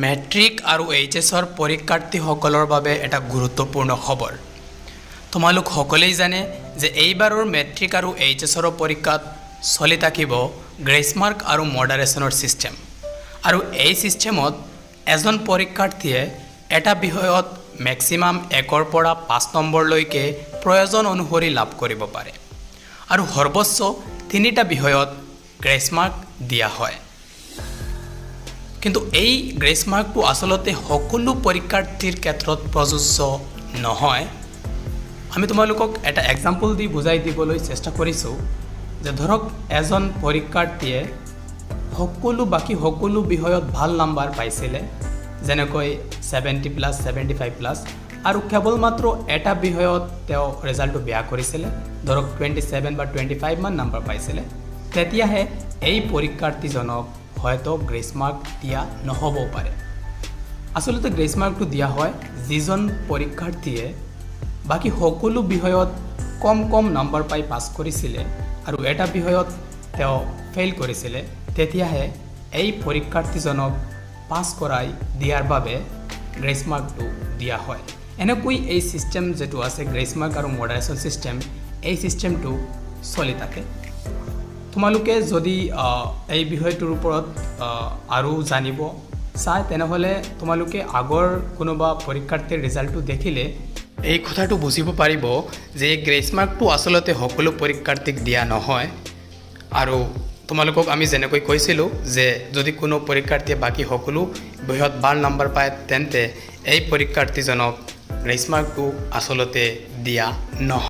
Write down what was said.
Matric আৰু H এছৰ পৰীক্ষাৰ্থীসকলৰ বাবে এটা গুৰুত্বপূৰ্ণ খবৰ। তোমালোক সকলোৱেই জানে যে এইবাৰৰ মেট্ৰিক আৰু এইচ এছৰ পৰীক্ষাত চলি থাকিব গ্ৰেছ মাৰ্ক আৰু মডাৰেশ্যনৰ ছিষ্টেম। আৰু এই ছিষ্টেমত এজন পৰীক্ষাৰ্থীয়ে এটা বিষয়ত মেক্সিমাম 1ৰ পৰা 5 নম্বৰলৈকে প্ৰয়োজন অনুসৰি লাভ কৰিব পাৰে আৰু সৰ্বোচ্চ তিনিটা বিষয়ত গ্ৰেছ মাৰ্ক দিয়া হয়। কিন্তু এই গ্ৰেছ মাৰ্কটো আচলতে সকলো পৰীক্ষাৰ্থীৰ ক্ষেত্ৰত প্ৰযোজ্য নহয়। আমি তোমালোকক এটা এক্সাম্পল দি বুজাই দিবলৈ চেষ্টা কৰিছোঁ যে ধৰক এজন পৰীক্ষাৰ্থীয়ে বাকী সকলো বিষয়ত ভাল নাম্বাৰ পাইছিলে, যেনেকৈ 70+, 75+, আৰু কেৱল মাত্ৰ এটা বিষয়ত তেওঁ ৰেজাল্টটো বেয়া কৰিছিলে, ধৰক 27 বা 25 মান নাম্বাৰ পাইছিলে, তেতিয়াহে এই পৰীক্ষাৰ্থীজনক হয়তো গ্ৰেছ মাৰ্ক দিয়া নহ'বও পাৰে। আচলতে গ্ৰেছ মাৰ্কটো দিয়া হয় যিজন পৰীক্ষাৰ্থীয়ে বাকী সকলো বিষয়ত কম কম নাম্বাৰ পাই পাছ কৰিছিলে আৰু এটা বিষয়ত তেওঁ ফেইল কৰিছিলে, তেতিয়াহে এই পৰীক্ষাৰ্থীজনক পাছ কৰাই দিয়াৰ বাবে গ্ৰেছ মাৰ্কটো দিয়া হয়। এনেকৈ এই ছিষ্টেম যিটো আছে, গ্ৰেছ মাৰ্ক আৰু মডাৰেশ্যন ছিষ্টেম, এই ছিষ্টেমটো চলি থাকে। তোমালোকে যদি এই বিষয়টোৰ ওপৰত আৰু জানিব চায়, তেনেহ'লে তোমালোকে আগৰ কোনোবা পৰীক্ষাৰ্থীৰ ৰিজাল্টটো দেখিলে এই কথাটো বুজিব পাৰিব যে এই গ্ৰেছ মাৰ্কটো আচলতে সকলো পৰীক্ষাৰ্থীক দিয়া নহয়। আৰু তোমালোকক আমি যেনেকৈ কৈছিলোঁ যে যদি কোনো পৰীক্ষাৰ্থীয়ে বাকী সকলো বিষয়ত ভাল নাম্বাৰ পায়, তেন্তে এই পৰীক্ষাৰ্থীজনক গ্ৰেছ মাৰ্কটো আচলতে দিয়া নহয়।